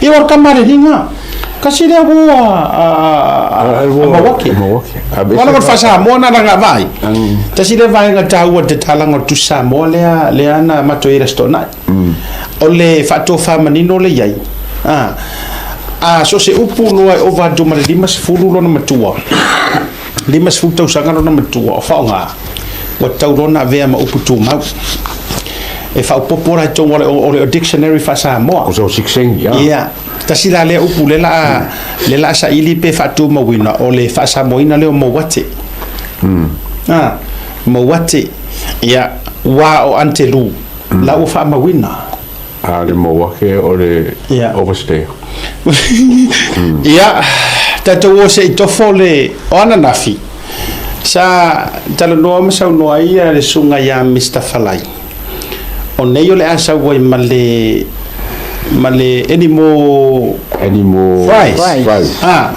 Ia o le tama a le liga. Kasi lea ua a Mawake. Wala ko faa-Samoa na langa vaai. Tasi lea vaega taua i le tatalaga o le Tusi Samoa lea lea na matou i ai i le Aso Toonai. O le faatofa manino lea i ai, a, a so o se upu loa e ova atu ma le 50 lona matua, 50 tausaga lona matua o faaaoga, ua tatau loa ona avea ma upu tumau. E faaopoopo la i totonu o le dictionary faa-Samoa. O so sikseni, ia. Ia, tasi la lea upu lea la lea la saili pe faatumauina o le faasamoaina lea o mouate. Ah, mouate. Ia, ua o Antelu, la ua faamauina. A le mouake o le overstay. Ia, tatou o se i tofo le o ananafi, sa talanoa ma saunoa ai le susuga ia Mister Falai, o nei o le a sau ai ma le ma le animal Animal fries. Fries. Ah,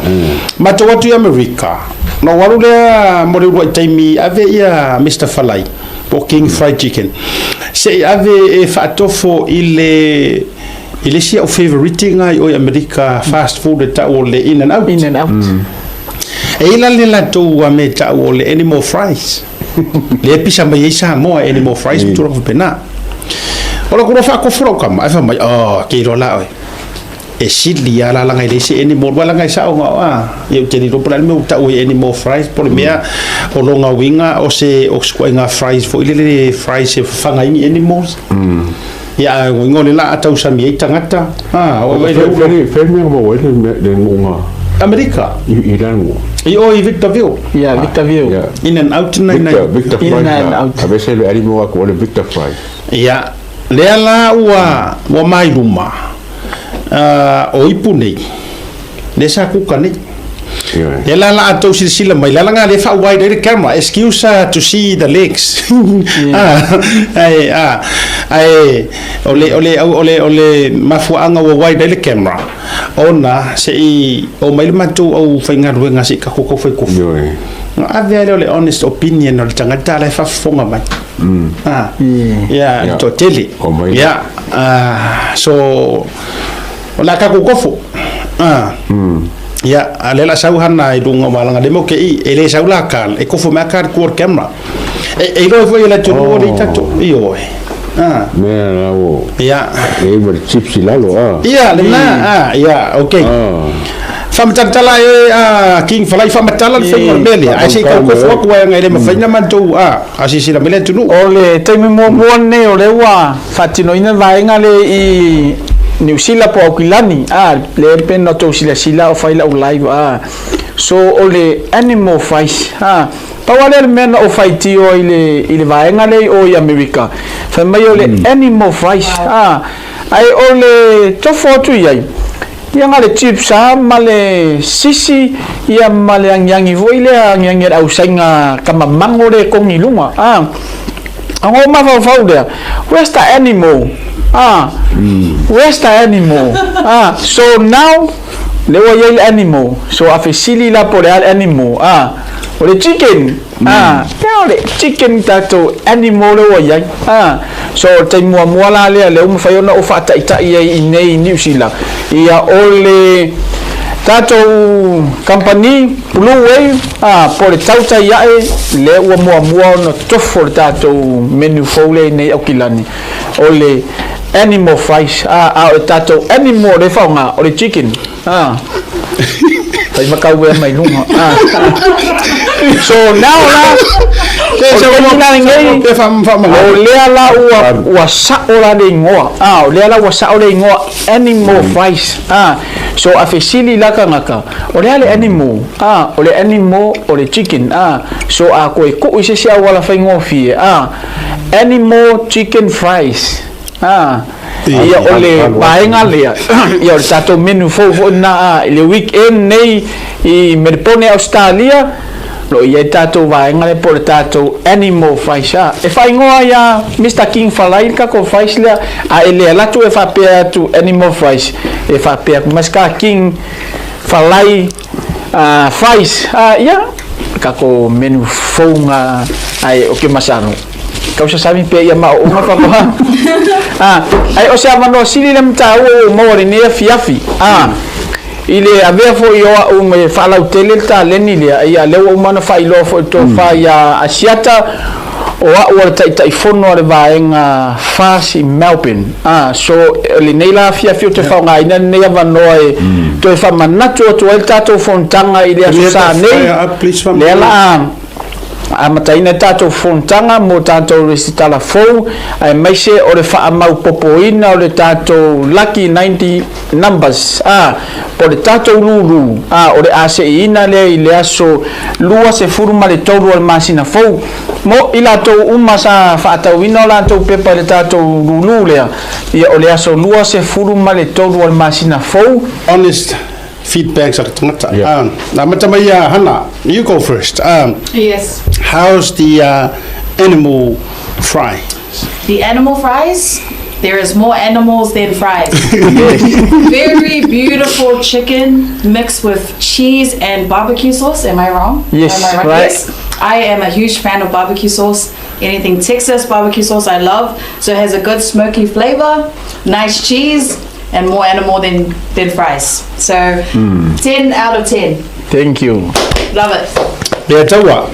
matou atu i Amerika, na ou alu lea mo le uluai taimi ave ia Mister Falai po o King Fried Chicken se i ave e faatofo i le i le isi au favourite nga i o i Amerika fast food e tau o le In and Out. In and Out. E i la le latou a me tau o le animal fries. Lea e pisa mai ai Samoa e animal fries ma tulaga faapena. O la ku faatofo lau tama, ai fai mai, oh, ke iloa la oe. E sili lava la laga e leai se animal aua laga e sao na a ia ou te le iloa po o le a le mea ua tau ai animal fries po o le mea o lona uiga o se o se ituaiga fries foi lele fries e fafaga ai ni animals. Ia ae uiga o le laa tausami ai tagata a o ai le ulo. Fea le mea na maua ai le nuuga? Amerika. I le nuu? I o i Victorville. Ia, Victorville. Yeah. In and out na ina. Victor In Fries. and out. Aveese le animal aku o le Victor Fries. Ia, lea la ua ua mai luma o ipu nei, lea sa kuka nei. Lea la la tou silasila mai, la la lea faa-wide ai le camera, excuse to see the legs. Ai, ai, o le, o le, o le, o le mafuaaga ua wide ai le camera, ona se i o mai le matou aufaigaluega se i tatou tau fai kofi. Ona ave lava lea o le honest opinion o le tagata la e faafofoga mai. Ia, le toatele. Ia, so, o le a tatou kofo. Ia, a lea o le a sau hana i luga o malaga lea mo ke i, e le sau la Carl, e kofo mai a Carl i tua o le camera. E iloa ai foi e le atunuu o lea i tatou, ioe. Mea la ua. Ia. E i ai ma le chips i lalo, a. Ia, lena, ia, okay. Faamatalatala e a King Falai, faamatala le faiga o le mea lea, ae se i tau kofo atu ai e le mafai ona matou asilasila mai le atunuu. O le taimi muamua lenei o lea ua faatinoina le vaega lea i Niu Sila po o Aukilani, a, lea e pei ona outou silasila o fai lau live, a. So o le animal fries, a, pau lava lea o le mea na ou faitio ai i le, i le vaega lea i o i Amerika, fai mai o le animal fries, a, ae o le tofo atu i ai, Ia na le chips a ma le sisi ia ma le agiagi foi lea agiagi a le ausaina kamamango lea e kogi i luga a. Ona ou mafaufau lea, where's the animal a, where's the animal a. So now lea ua i ai le animal, so a fesili la po o le a le animal a, o le chicken. A, ia o le chicken tatou animal lea ua i ai. A, so o le taimi muamua la lea lea ua mafai ona ou faataitai ai i inei i Niu Sila, ia o le tatou kamupani Blue Wave, a, po o le tautai ae lea ua muamua ona tofo le tatou menu fou lea i inei i Aukilani, o le animal fries, a, a o le tatou animal lea e faaaoga, o le chicken. Ah. Fai makau mai luga. Ah. So now la o le taimi la lenei o lea la ua ua sao la le igoa. Ah, o lea la ua sao le igoa animal fries. Ah. So a fesili la tagata, o le a le animal? Ah, o le animal o le chicken. Ah. So a koe kuu i se isi auala faigofie. Ah. Animal chicken fries. Ah. Ia o le vaega lea, ia o le tatou menu fou foi lena a, i le weekend nei i Melbourne Ausetalia, o lo o i ai le tatou vaega lea po o le tatou animal fries a. E faaigoa ai a Mister King Falai le tatou fries lea, a e le alu atu e faapea atu animal fries, e faapea atu Mister King Falai fries a, ia, le tatou menu fou lena ae ou te masalo. Tausasami pea ia maoaoga faatoa. A, ae o se avanoa sili lea ma taua ua ou maua i lenei afiafi. A, i le avea foi o au me faalautele le taleni lea, ia lea ua uma ona faailoa foi i le tofa ia Asiata, o au o le Taitaifono a le Vaega FAS i Melbourne. A, so o lenei la afiafi ou te faaaogaina lenei avanoa e toe faamanatu atu ai le tatou fonotaga i le Aso Sa nei, lea la a amataina le tatou fonotaga mo tatou resitala fou aemaise o le faamaupopoina o le tatou Lucky 90 Numbers, a, po o le tatou lulu, a, o le a seiina lea i le aso 23 o le masina fou. Mo i latou uma sa faatauina o latou pepa i le tatou lulu lea, ia o le aso 23 o le masina fou. Honest feedbacks a le tagata. Yeah. Amata mai ia Hana, you go first. Yes. How's the animal fry? The animal fries? There is more animals than fries. Very beautiful chicken mixed with cheese and barbecue sauce. Am I wrong? Yes, Am I right? right. Yes. I am a huge fan of barbecue sauce. Anything Texas barbecue sauce I love. So it has a good smoky flavor, nice cheese, and more animal than, than fries. So 10 out of 10. Thank you. Love it. Lea taua.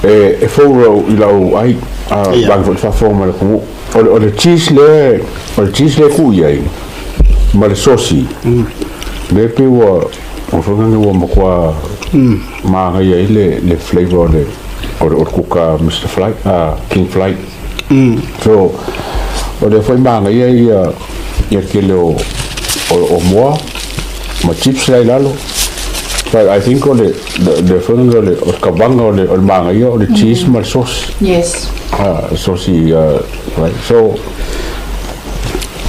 E, e fou lau, i lau ai, a Ia. vang foi le faafofoga mai le atunuu. O le, o le cheese lea, o le cheese lea e tuu i ai, ma le sosi, lea pei ua, ua foi lea ua matua manaia ai le, le flavour o le, o le, o le kuka Mr. Fly, King Fly. So, o lea foi manaia ia, ia le tele o, o, o moa ma chips la i lalo. But I think o le, le, le foi lea o le, o le kavaga o le, o le manaia o le cheese ma le sauce. Yes. Ah, sauce, right. So,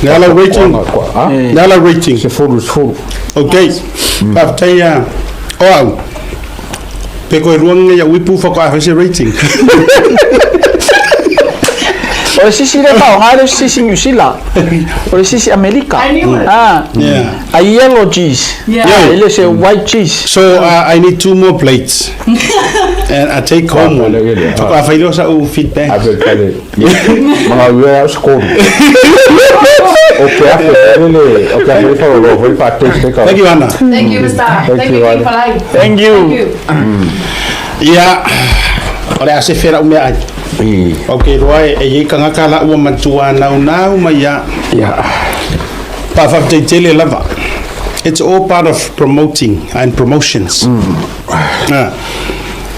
Le ala rating. ah, Le ala rating. 10 10. Ok. Faafetai a o au. Pe koe rua ia uipu faatoa fai se rating. O le sisi lea faaaoga le sisi Niu Sila. O le sisi Amerika. I knew it. Ah, Yeah. a yellow cheese. Yeah. Ah, e le o se white cheese. So I need two more plates. And I take home one. Ah, yeah, yeah. Faatoa fai lea o sa'u feedback. Ave pale. Mga ua au se kolu. O ke afe le o ke afe fa lo foi fa taste ka. Thank you, Hana. Thank you, Mr. Thank Thank you, you, King Hana. Falai. Thank you. Thank you. Ia, o le a se fea la'u meaai. Ou te iloa e i ai tagata la ua matua naunau mai ia. Ia. Faafetai tele lava. It's all part of promoting and promotions. Ah.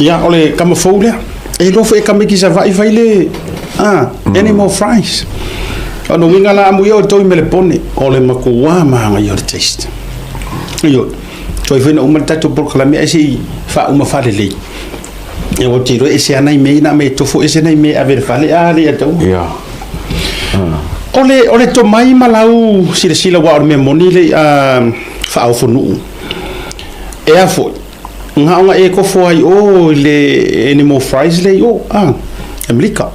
Ia, o le kama fou lea. E iloa foi e tamaiti Savaii fai le ah, animal fries. O le uiga la amuia outou i Melepone, o le matua manaia o le taste. Ioe. Toe foi na uma le tatou polokalame ae se i faauma faalelei. Ia ua te iloa e ese lava nai mea ia na aumai e tofo ese nai mea e ave i le fale, a le ia taua. Ia. O le, o le tomai ma lau silasila aua o le mea moni le faaofonuu. E a foi, na ona e kofo ai o i le animal fries lea i o, a, Amerika.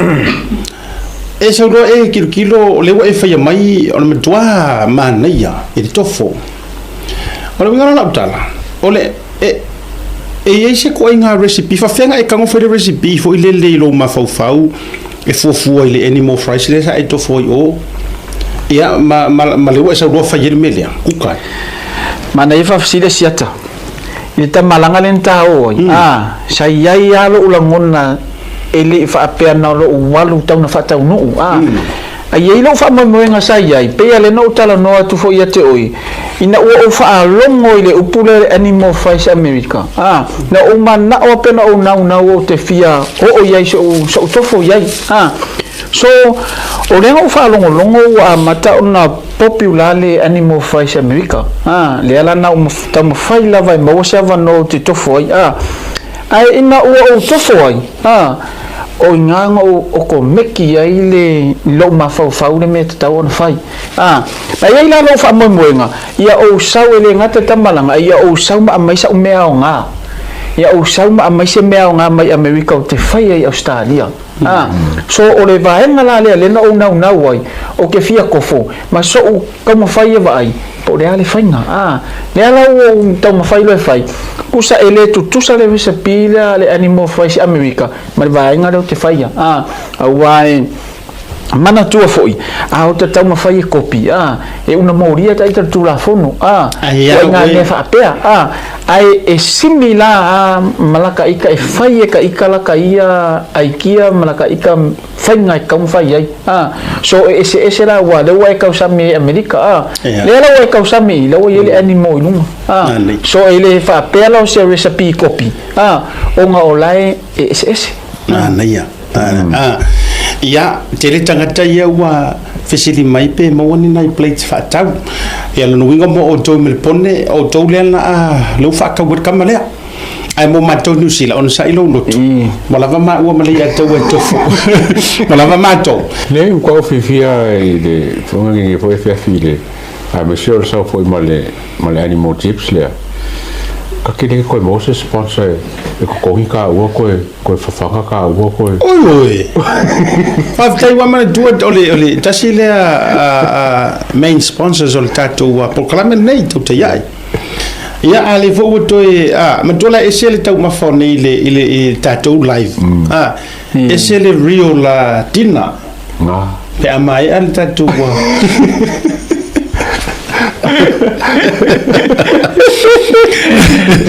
E sau loa e kilokilo o lea ua e faia mai o le matua manaia i le tofo. O le uiga la o lau tala, o le, e, e i ai se ituaiga recipe, faafefea ona e tago fai le recipe foi lele i lou mafaufau e fuafua i le animal fries lea sa e tofo ai o, ia, ma, ma, ma lea ua e sau loa fai ai le mea lea, kuka ai. Manaia faafesili a Siata i le tamalaga lea na taoo ai, a, sa i ai lava lou lagona e le i faapea na o lou alu tau na faataunuu, a. A i ai lou faamoemoega sa i ai, pei a lea na ou talanoa atu foi ia te oe, ina ua ou faalogo i le upu lea le Animal Fries America, a, na ou manao a pea na ou naunau ou te fia oo i ai soʻu, soʻu tofo i ai, a. So, o lea na ou faalogologo ua amata ona popular le Animal Fries America, a, lea la na ou taumafai lava e maua se avanoa ou te tofo ai, a. Ae ina ua ou tofo ai, a, o i ina na ou okomeki ai le lou mafaufau le mea e tatau ona fai. A, na i ai la lou faamoemoega, ia ou sau e le gata i ta malaga, a ia ou sau ma aumai sa'u mea aoga. Ia ou sau ma aumai se mea aoga mai Amerika ou te faia i Ausetalia. A, so o le vaega la lea lea na ou naunau ai, ou te fia kofo ma so'u taumafai e vaai po o le a le faiga. A, lea la ua ou taumafai loa e fai, tusa e le tutusa le recipe lea a le animal fries i Amerika ma le vaega lea ou te faia. A, aua e manatua foi, a ota taumafai e kopi, a, e una molia ta ita le Tulafono, a, ituaiga mea faapea, a, ae e simi la a ma laka ika e fai e ka ika laka ia aikia ma laka ika faiga e taumafai ai, a, so e eseese la aua lea ua e tausami ai i Amerika, a, lea la ua e tausami i, lea ua i ai le animal i luga, a, so e le faapea la o se recipe kopi, a, ona o la e eseese. Manaia. A, ia, tele tagata ia ua fesili mai pe maua ni nai plates faatau. Ia, lona uiga mo outou i Melepone, o outou lea na a, lea ua faatau ai le kama lea. Ae mo matou i Niu Sila, onosai lou loto. Ua lava maua ma le ia taua e tofu. Ua lava matou. Nei, ua tau fiafia i le tulaga foi e afiafi i le aemaise o le sau foi ma le ma le animal chips lea. Ka ke le koe maua se sponsor e totogi taua koe koe fafaga taua koe. Oi oi. Faafetai ua manatua o le o le tasi lea main sponsors o le tatou polokalame lenei tau tai ai. Ia a le foi ua toe a matua la ese le taumafa o nei i le i le i le tatou live. A ese le real dinner. Pe a maea le tatou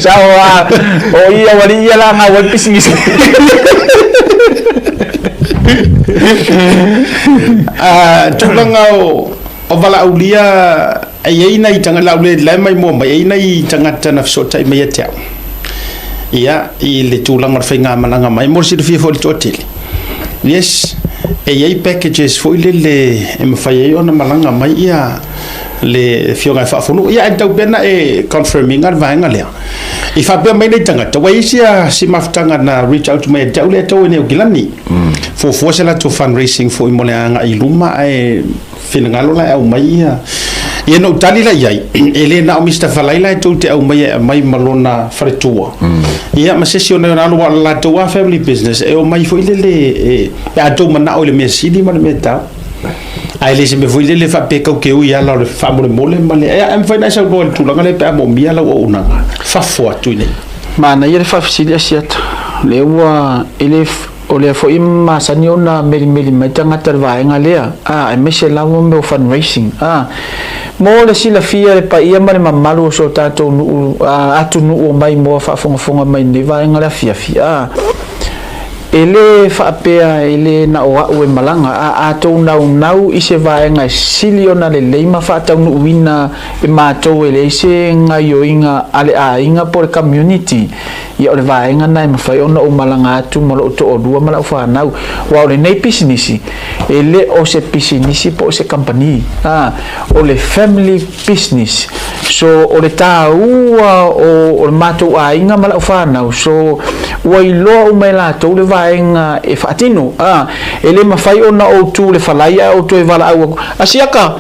Sao a o ia wali ia la ngā wai pisinisi. A tulaga o o valaaulia e i ai nai tagata lau le lae mai mua mai e i ai nai tagata na fesootai mai ia te au. Ia i le tulaga o le faigamalaga mai mo le silafia foi i le toatele. Yes, e i ai packages foi lele e mafai ai ona malaga mai ia le afioga e faafonuu. Ia ae tau pea na e confirm ina le vaega lea. I faapea mai nei tagata, ua i ai sia si mafutaga na reach out mai ia te au lea e tau ai nei o Kilani. Fuafua se latou fundraising foi mo le agai i luma ae finagalo la e aumai ia. Ia na ou tali la i ai, e le na o Mister Falai la e tou te aumaia e aumai ma lona faletua. Ia ma se isi o nai ona alo aua o le latou lava family business e omai foi lele e, pe a tou manao i le mea sili ma le mea tau. Ae le se mea foi lele faapea kau te ui ala o le faamolemole ma le, ia e mafai ona e saunoa i le tulaga lea pe a moomia lau auaunaga fafo atu i nei. Manaia le faafesili Asiata, lea ua e le O lea foi e masani ona melimeli mai tagata i le vaega lea, a, aemaise lava mea o fundraising, a. Mo le silafia e le paia ma le mamalu o so tatou nuu, a, atunuu o maimoa faafogafoga mai i lenei vaega o le afiafi, a, e le faapea e le na o au e malaga, a, a tou naunau i se vaega e sili ona lelei ma faataunuuina e matou e leai se gaioiga a le aiga po o le community, Ia o le vaega na e mafai ona ou malaga atu ma lou toalua ma lau fanau. Aua o lenei pisinisi, e le o se pisinisi po o se kamupani, a, o le family business. So, o le taua o, o le matou aiga ma lau fanau, so, ua iloa uma e latou le vaega e faatino, a. E le mafai ona ou tu i le falai ae ou toe valaau atu, Asiaka!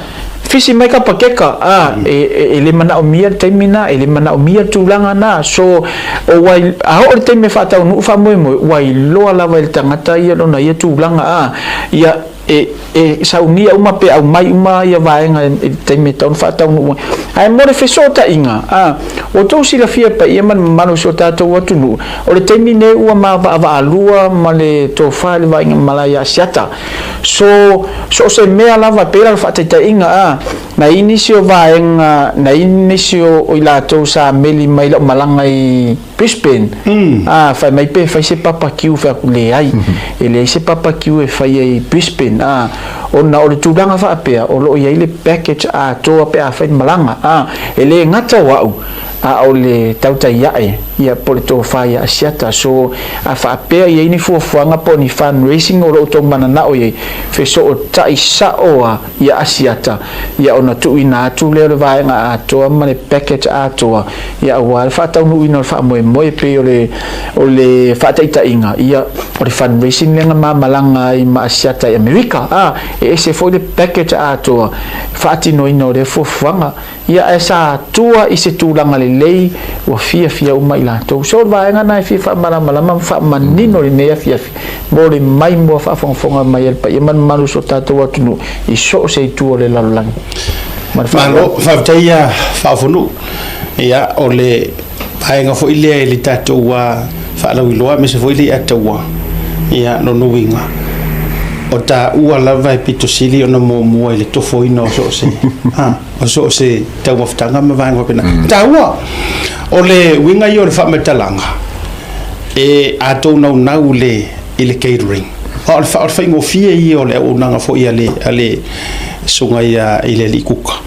Fisi mai ka pakeka, a, e, e le manaomia le taimi na, e le manaomia le tulaga na. So, o ua, a oo le taimi e faataunuu faamoemoe, ua iloa lava e le tagata ia lona ia tulaga, a, ia, e, e saunia uma pe aumai uma ia vaega i le taimi e tatau ona faataunuu ai. Ae mo le fesootaiga, a, ua outou silafia paia ma le mamalu o si o tatou atunuu, o le taimi nei ua maavaavaalua ma le tofa i le vaaiga malae ia Asiata. So, so o se mea lava, e pei la o le faataitaiga, a, na i ai nisi o vaega, na i ai nisi o, o i latou sa meli mai i lau malaga i Brisbane, a, fai mai pe fai se barbecue, fai atu, leai, e leai se barbecue e faia i Brisbane, a, ona o le tulaga faapea, o lo o i ai le package atoa pe a fai le malaga, a, e le gata o au, a o le tautai ae, ia, po o le tofa ia Asiata. So, a faapea i ai ni fuafuaga po o ni fundraising o lo outou mananao i ai, fesootai sao a ia Asiata, ia ona tuuina atu lea o le vaega atoa ma le package atoa, ia aua le faataunuuina o le faamoemoe e pei o le, o le faataitaiga, ia, o le fundraising lea na ma malaga ai ma Asiata i Amerika, a, e E ese foi le package atoa faatinoina o lea fuafuaga. Ia ae sa tua i se tulaga lelei ua fiafia uma i latou. So o le vaega lena e fia faamalamalama ma faamanino i lenei afiafi mo le maimoa faafogafoga mai a le paia malumalu o so tatou atunuu i so o se itu o le lalolagi. Ma le Malo, faaaloalo. faafetai ia Faaofonuu. Ia, o le vaega foi lea i le tatou faalauiloa aemaise foi le Ataua, ia, lona uiga, o taua lava e pito sili ona muamua i le tofoina o so o se, ha, o so o se taumafataga ma vaega faapena. Taua, o le uiga ia o le faamatalaga, e a tou naunau i le, i le catering, a o le, o le faigofie ia o le auaunaga foi a le, a le susuga ia i le alii kuka,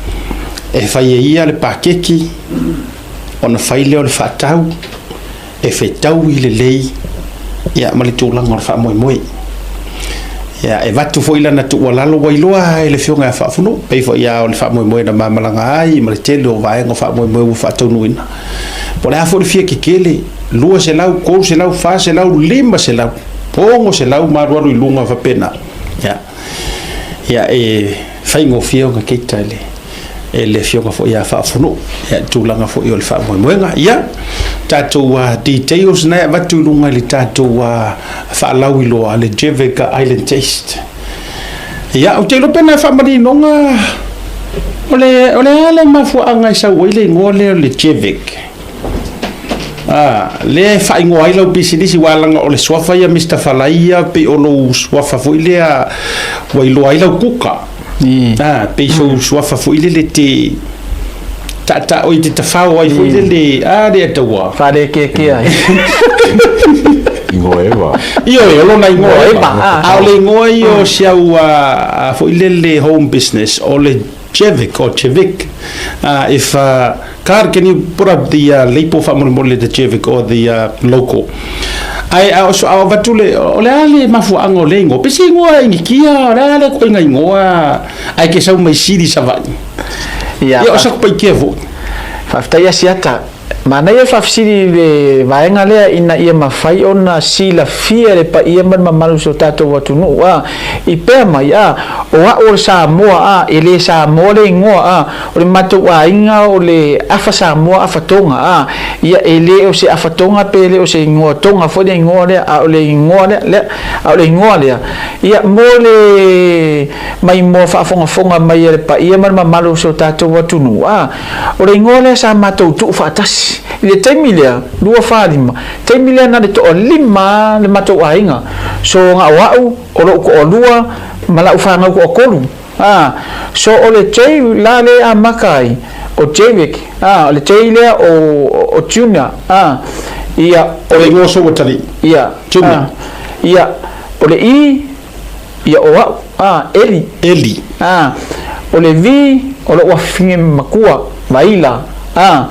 e fai e ia le pakeki, ona fai lea o le faatau e fetaui lelei ia ma le tulaga o le faamoemoe. Ia, e avatu foi lana tuualalo ua iloa lava e le Afioga ia Faafunuu, pei foi lava o le faamoemoe na ma malaga ai ma le tele o vaega o faamoemoe ua faataunuuina. Po o le a foi le fia kekele, 200, 300, 400, 500, 600 ma alualu i luga faapena. Ia, ia e faigofie ona keita e le e le afioga foi ia Faafunuu ia tulaga foi o le faamoemoega. Ia, tatou details na e avatu i luga i le tatou faalauiloa le Jevic Island Taste. Ia, ou te iloa pe na faamaninoga o le, o le a le mafuaaga e sau ai le igoa lea o le Jevic. Ah, lea e faaigoa ai lau pisinisi, aua leaga o le suafa ia Mister Falaia, pei o lou suafa foi lea ua iloa ai lau kuka. Ah, pei sou suafa foi lele te tata oi te tafao ai foi lele, a le ataua. Faalekeekea ai. Igoa Eva. Ioe, o lona igoa Eva. A o le igoa ia o si au foi lele home business, o le Jevic or Jevic. If Card, can you put up the label faamolemole, the Jevic or the logo? Ae a o so a avatu le o le a le mafuaaga o le igoa? Pe se igoa Inikia, o le a le koiga igoa ae ke sau mai Sili Savaii. Ia, Ia o sa paikia foi. Faafetai Asiata. Manaia le faafesili i le vaega lea ina ia mafai ona silafia e le paia ma le mamalu o si o tatou atunuu, a, i pea mai, a, o a'u o le Samoa, a, e le Samoa le igoa, a, o le matou aiga o le afa Samoa afa Tonga, a, ia e le o se afa Tonga pe le o se igoa Tonga foi le igoa lea, a o le igoa lea, lea, a o le igoa lea, ia, mo le maimoa faafogafoga mai a le paia ma le mamalu o si o tatou atunuu, a. O le igoa lea sa matou tuu faatasi i le taimi lea, 25, taimi lea na le toalima le matou aiga. So na o a'u, o lo'u toalua ma la'u fanau toatolu. A, so o le J la lea e amata ai, o Jerick, a, o le J lea o, o Junior, a, ia, o le igoa sou atalii. Ia, Junior. A, ia, o le I, Ia o a'u, a, Eli. Eli. A, o le V, o lo'u afafine matua, Vaila. A,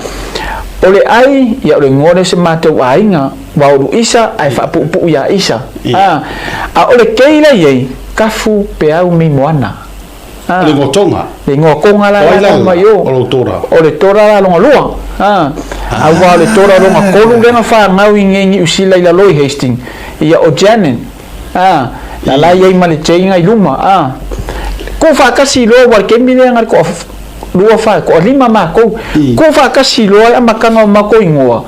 o le I, ia o le igoa lea o se matou aiga, ua o Luisa ae faapuupuu iā Isa. A, a o le K la i ai, Kafu Peau Mimoana. A, o le igoa Tonga. Le igoa Tonga la O ai la la mai o. O lou tora. O le tora la longa lua. A, aua o le tora longa tolu lea na fanau i inei Niu Sila i lalo i Hastings. Ia o Janet. A, na la i ai ma le J i luma, a. Ku faatasi loa ua le taimi lea na le toa lua fa, toa lima matou. Ku faatasi loa le amataga o matou igoa,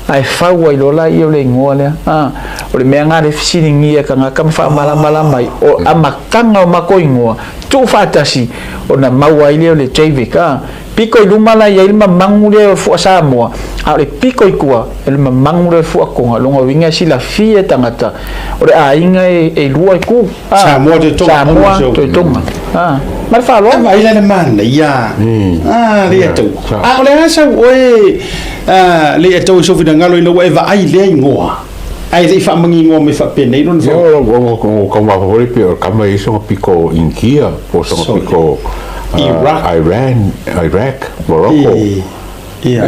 ae fau ai loa laia o le igoa lea. A, o le mea na le fesiligia e tagata ma faamalamalama ai, o amataga o matou igoa, tuu faatasi, ona maua ai lea o le Jvic, a. Piko i luma la i ai le mamagu lea o le fua Samoa, a o le piko i tua, o le mamagu lea o le fua Tonga. Lona uiga e silafia e tagata, o le aiga e lua itu, a, Samoa toe Tonga, Samoa toe Tonga. A, ma le faaaloalo. Vaai la le manaia, a, le atau. A o le a sau oe, a, le atau i sou finagalo ina ua e vaai i lea igoa, ae le i faamagigoa mai faapenei lona Ia, o o taumafa foi le pei o le kama e i ai sona piko Inikia po o sona piko Iraq, Iran, Iraq, Morocco. Ia.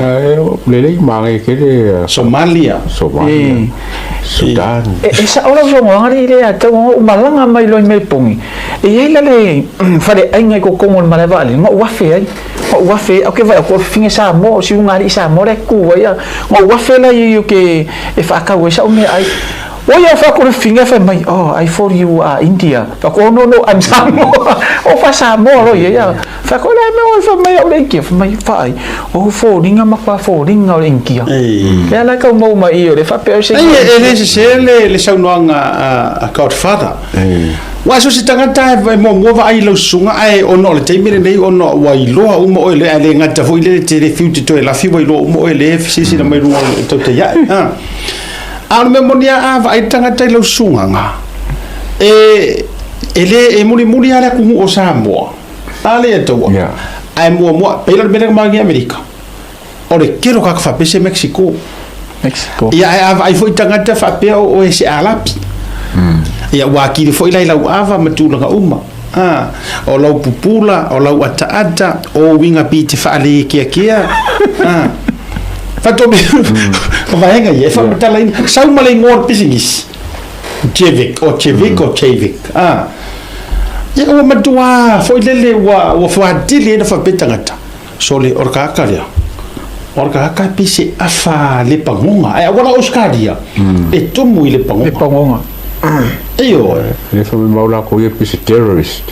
Lelei manaia tele. Somalia. Somalia. Sudan. E sa'o lau saunoaga lea i le atau ona ou malaga mai loa i Melbourne, e i ai la le faleaiga i totonu o le malae vaalele na ou afe ai, na ou afe ai, ae ou te vaai atu o le fafine Samoa, o si ulugalii Samoa la e tu ai, na ou afe la i ai ou te e faatau ai sa'u meaai. Ua ia fai atu le fafine fai mai, oh, I thought you are India. Fai atu, oh, no, no, I'm Samoa. O faa-Samoa loa ia ia. Fai atu, o le a mea oe fai mai au le India? Fai mai, faai, o foliga matua foliga o le India. Lea la e tau maua mai i i, o le faapea o se Ai, e le sese le saunoaga a Godfather. Aua so o se tagata e muamua vaai i lau susuga ae ona o le taimi lenei ona ua iloa uma oe lea, ae le gata foi lea e te le fiu te toe lafi ua iloa uma oe lea e silasila mai luga o le tautai ae. A o le mea moni lava a vaai le tagata i lau susugaga, e, e le, e mulimuli lava le atunuu o Samoa, a lea e taua. Ae muamua, pei la o le mea lea na maua i Amerika, o le tele o tagata faapea se Mexico. Mexico. Ia, ae a vaai foi tagata faapea o oe se Arapi. Ia, ua atili foi la i lau ava ma tulaga uma. A, o lau pupula, o lau ataata, o uiga pi te faalekeakea. A, faatoa o vaega ia e faamatalaina. Sau ma le igoa o le pisinisi. Jevic, o Jevic, o Jevic. A, ia ua matua foi lele ua, ua fuatili ai na faapea tagata. Sole, o le tagata lea, o le tagata e pei se afa le pagoga. Ae aua la Ausetalia, e tumu i le pagoga. Le pagoga. Ioe. E le fai mai mau lakou ia pei se terrorist.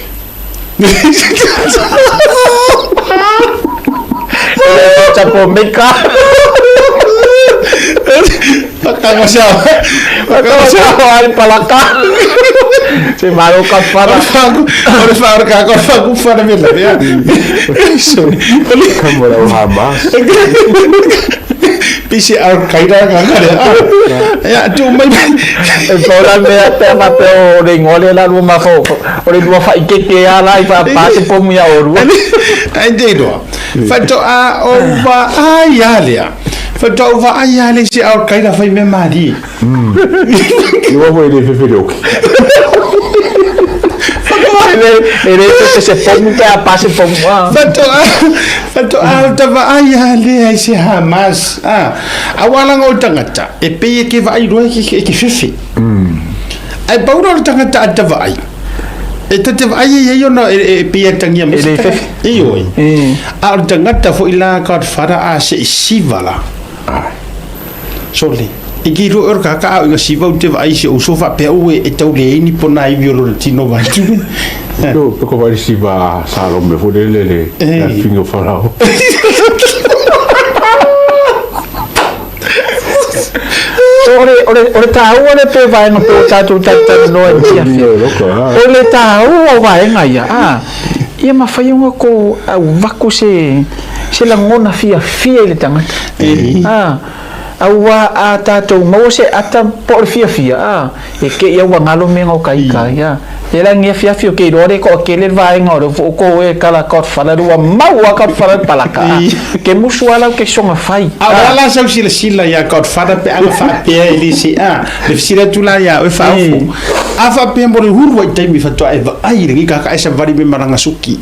Troublemaker. Whakangosea. Whakangosea ai palaka. Se malo ka fara. O le whaoraka, ko whaku whara me la mea. Sorry. Kamo lau Hamas. Pisi au kaira nga kare. Ia, tu mai. E pora mea te ma te o le ingoa lea la lua mafo. O le lua whaikeke a la i whaapā te pomu ia o rua. Ai te iroa. Whatoa o wa ai a lea. Whatoa o wa ai a lea se ao kaira whai mea mārie. I waho e le whewhere oki. E le te se pomu pe a pā se pomu a. Whatoa, whatoa o tawa ai a lea i se Hamas. A walanga o tangata, e pei e ke vaai roa e ke whewhe. Ai paura o le tangata a tawa ai. E ta te vaai ai ai ona e pei e tangia mai. E le whewhe. Ioe. A o le tagata foi la Godfather a se i siva la. Sole. I ki roa o le kaka a o inga siva u te vaai si o uso faapea ue e tau leai ni pona ivi o lona tino vai tulu. No, pe ko vai siva a Salome fo le le le la finga farao. O le, o le, o le tāua le pe vaenga pe o tātou talatalanoa i tiafi. O le tāua o vaenga ia, a, ia mafai ona ko auvaku se, se lagona fiafia i le tagata. A, auā a tātou maua se ata po o le fiafia, a, e ke ia ua galo mea o ka ika, ia. Le lagi afiafi o ke iloa le toatele le vaega o le fooko e kala Godfather ua mau a Godfather le palaka a ke musu ala ke soga fai. A o le a la sau silasila ia Godfather pe ana faapea e le se a le fesili atu la ia oe faaofo a faapea mo le hulu ai taimi faatoa e vaai i lenei kaka e savali me malaga suki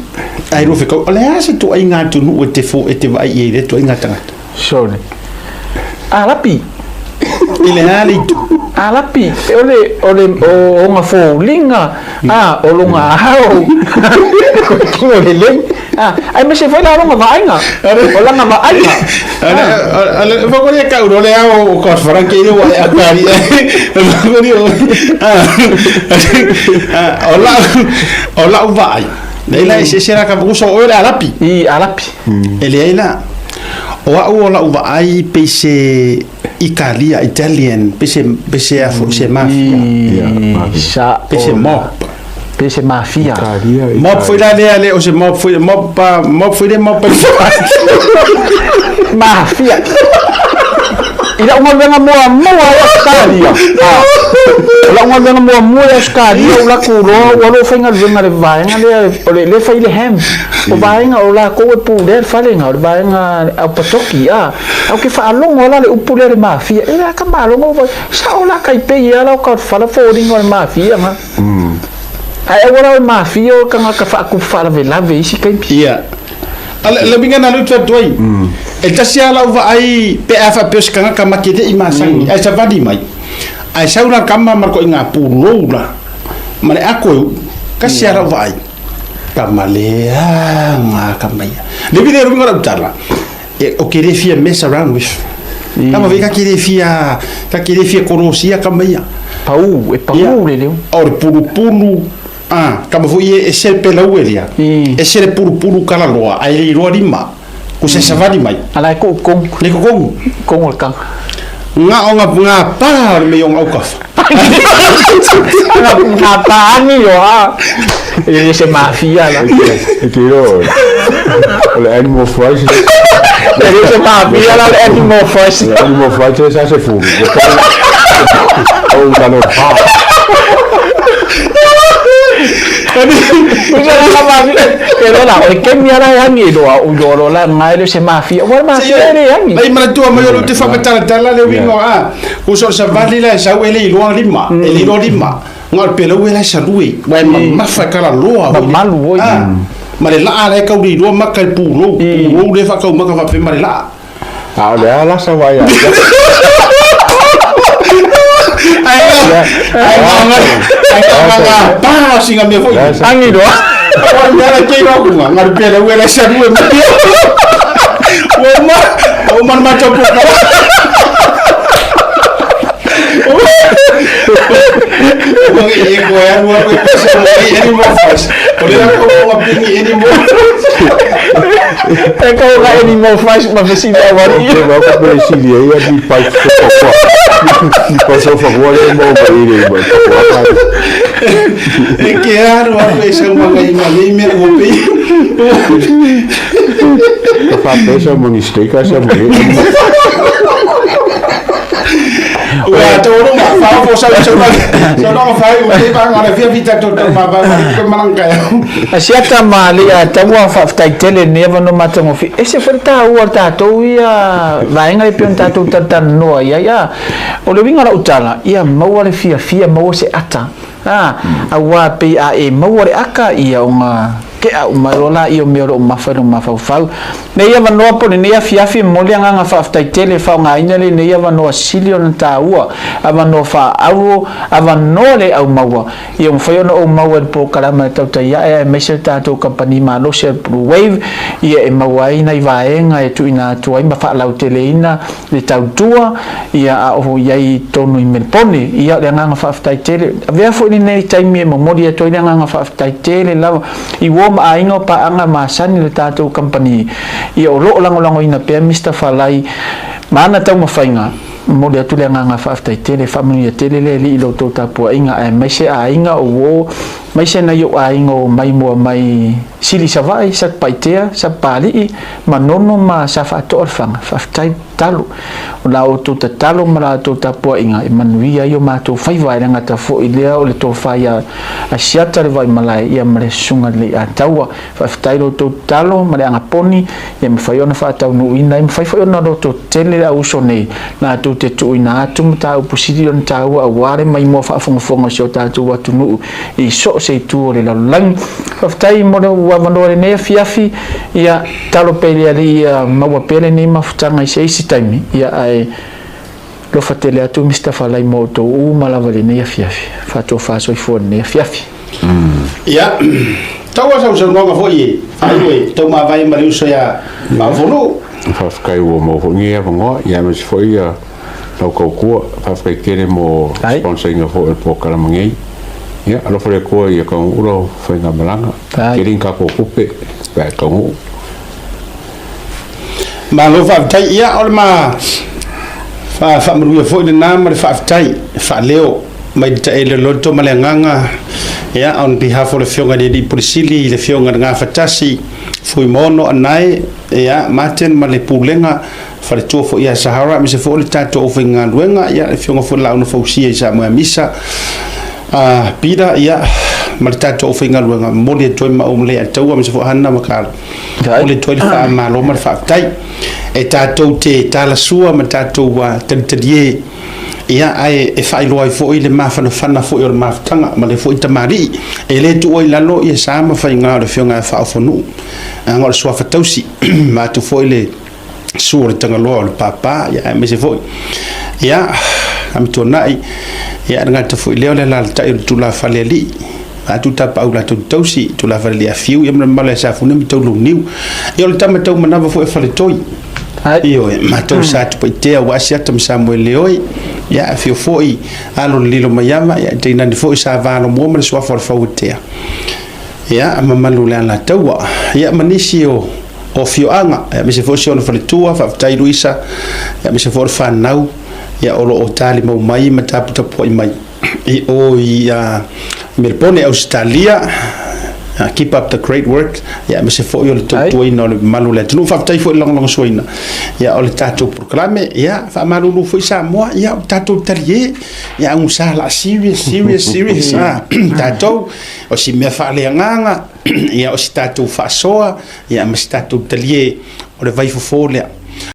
ae lua fekau o le a se tuaiga atunuu e te fo e te vaai i ai lea tuaiga tagata. Sorry. Alapi. I le a le itu. Alapi. O le, o le, o onga foliga, a, o longa ao. Ko te kinga o le lei. A, ai me se foi la longa vaaiga. O langa vaaiga. Ale, fako ia kau le ao o ko wharanke i wa e akari. Fako ia o la o la vaai. Nei la se se la ka uso o le alapi. I alapi. E leai la, o au o lau vaai pei se Italia, Italian, pei se, pei se a se mafia. Sa Pei se mob. Pei se mafia. Italia, Mob foi la lea le o se mob foi mob pa mob foi le mob pa. Mafia. I lau galuega muamua i Ausetalia. O lau galuega muamua i Ausetalia, o latou loa ua loo faigaluega i le vaega lea o le lea e fai le ham. O vaega o lakou e pulea le fale lena, o le vaega au patoki a. Ae ou te faalogo lava la le upu lea le mafia, e la ka malogo ua sao la kai pei a la o ka fala foliga o le mafia na. Ae aua la o le mafia o le tagata faatupu faalavelave i isi taimi. Ia. A le, le uiga na lea ou te atu ai, e tasi lava lau vaai pe a faapea o se tagata ma te le i masani, ae savali mai, ae sau la kama ma le koiga pulou la, ma le ako e uu, tasi lava lau vaai, kama leaga kama ia. Le uiga lea o le uiga o lau tala, e, ou te le fia mess around with. Kama foi ka ke le fia ka ke le fia kolosia kama ia. Pau, e pau le leo. O le pulupulu a kama foi e ese le pelau e lia. Ese le pulupulu kalaloa ae le iloa lima. Ku se savali mai. Ala e ko kong. Le kokong. Kong o le kanga. Nga o nga nga pa o le mea o nga ukafa. Nga nga pa angi o a. E se mafia la. E te iloa o le animal fries. E se mafia la le animal fries. Le animal fries e sa se fulu. O la lo pa. Pero la o ke mi ara yangi lo o yo lo la ngai le se mafia. Wa mafia le yangi. Ai manatua mai o te whakatalatala le wingo a. Ku so sa vali la sa ele iloa lima. Ele iloa lima. Nga o le pelau e la sa lue. Wa e mamafa e kala loa. Mamalu oi. Ma le laa la e kau le iloa maka i pulou. Pulou le whakau maka whape ma le laa. A o le a la sa vai a. Ai nga ai nga nga pa singa me foi. Angi lo. O mea la kei rau kunga, nga le pelau e la sa lue. O ma o ma ma topo ka. O e ko e anu ko e se mo e animal fries. O le ko o pingi animal. E ko ga animal fries ma vesi la wa. O va ko pe si le ia ni pai ko ko. Ni pa so fa ko le mo ba i le ba. E ke aru aru e sa uma ngai ngai me o pe. Ka fa pesa mo ni steak sa mo. Ua toro ma fa fo sa sa sa no fa u te ba ngara fia vita to to ma ba ko malanga. Asiata ma le a taua faafetai tele lenei avanoa matagofie. Ese foi le taua o le tatou ia vaega e pei ona tatou talatalanoa i ai a. O le uiga o lau tala, ia maua le fiafia, maua se ata a, auā pei a e maua le aka ia ona tea uma loa laia o mea o lo o mafa i lou mafaufau. Lenei avanoa po o lenei afiafi e momoli agaga faafetai tele e faaaogaina lenei avanoa sili ona taua, avanoa faaauro, avanoa le aumaua. Ia mafai ona ou maua i le polokalama e tautai ae aemaise le tatou kamupani malosi a le Blue Wave, ia e maua ai nai vaega e tuuina atu ai ma faalauteleina le tautua, ia a o i ai i totonu i Melpone. Ia o le agaga faafetai tele. Avea foi lenei taimi e momoli atu ai le agaga faafetai tele lava i uo ma aiga o paaga masani o le tatou kamupani, ia o lo o lagolagoina pea Mister Falai ma ana taumafaiga. Momoli atu le agaga faafetai tele, faamanuia tele le Alii i lo outou tapuaiga, aemaise aiga o uo, maise nai ou aiga o mai mua mai Sili Savaii, Satupaitea, Sapapalii, Manono ma Safaatoa Lefaga. Faafetai tatalo. O la outou tatalo ma la outou tapuaiga e manuia ai o matou faiva e le gata foi lea o le tofa ia Asiata le Vaimalae ia ma le Susuga Lelei Ataua. Faafetai lo outou tatalo ma le agaponi ia mafai ona faataunuuina ai, mafai foi ona loto tele le auuso nei latou te tuuina atu mataupu sili ona taua aua le maimoa faafogafoga o si o tatou atunuu i so o se itu o le lalolagi. Faafetai mo le avanoa i lenei afiafi, ia talo pea i le Alii ia maua pea lenei mafutaga i se isi taimi, ia ae lofa tele atu Mister Falai mo outou uma lava i lenei afiafi. Faatofa soifua i lenei afiafi. Ia, tau a sausaunoaga foi e faaiu e tau mavae ma le uso ia Maofonuu. Faafetai ua maua foi lenei avanoa, ia aemaise foi ia lau tautua. Faafetai tele mo sponsor ina foi o le polokalame nei. Ia, alofa le Atua ia taunuu lau faigamalaga. Tele ni tatou tupe pe a e taunuu. Malo faafetai. Ia, o le ma faamanuia foi lena ma le faafetai faaleo mai le taele o le loto ma le agaga, ia, on behalf o le Afioga i le Alii Pule Sili, le Afioga i le Gafatasi, Fuimaono Anae, ia, Martin ma le Pulega, Faletua foi ia Sahara, aemaise foi o le tatou aufaigaluega, ia, le Afioga foi i le Laau na Fausia i Samoa Misa, a Peter, ia, ma le tatou aufaigaluega, momoli atu ai ma ou le ataua, aemaise foi Hana ma Kala. Momoli atu ai le faamalo ma le faafetai. E tatou te talasua ma tatou talitalie, ia, ae e faailoa ai foi le mafanafana foi o le mafutaga ma le foi tamalii. E le tuua i lalo ia sa ma faiga o le Afioga ia Faaofonuu, leaga o le suafa tausi, vaeatu foi le susu o le Tagaloa o le Papa, ia, aemaise foi ia Amituanai, ia, le gata foi lea o le alaalatai o le tulafale alii, atu tapaau latou te tausi, tulafale alii Afiu, ia ma le mamalu ia Safune ma Taulauniu, ia o le tama taumanava foi a Faletoi. Ioe, matou sa Satupaitea ua Asiata ma Samuele oi, ia afio foi alo le Lilo Maiava, ia tainane foi Sa Valomua ma le suafa o le Fauatea. Ia, mamalu o le Alataua, ia ma nisi o o afioaga, ia aemaise foi si ona faletua, faafetai Luisa, ia aemaise foi o le fanau, ia o lo o talimau mai ma taputapuai mai i o i Melebone, Ausetalia. Keep up the great work, ia aemaise foi o le tautuaina o le mamalu o le atunuu. Faafetai foi i le lagolagosua,ina ia o le tatou polokalame. Ia faamalulu foi Samoa, ia o tatou talie, ia agusa la serious, serious, serious tatou o si mea faaleagaga, ia o si tatou faasoa, ia ma si tatou talie o le vaifofo lea.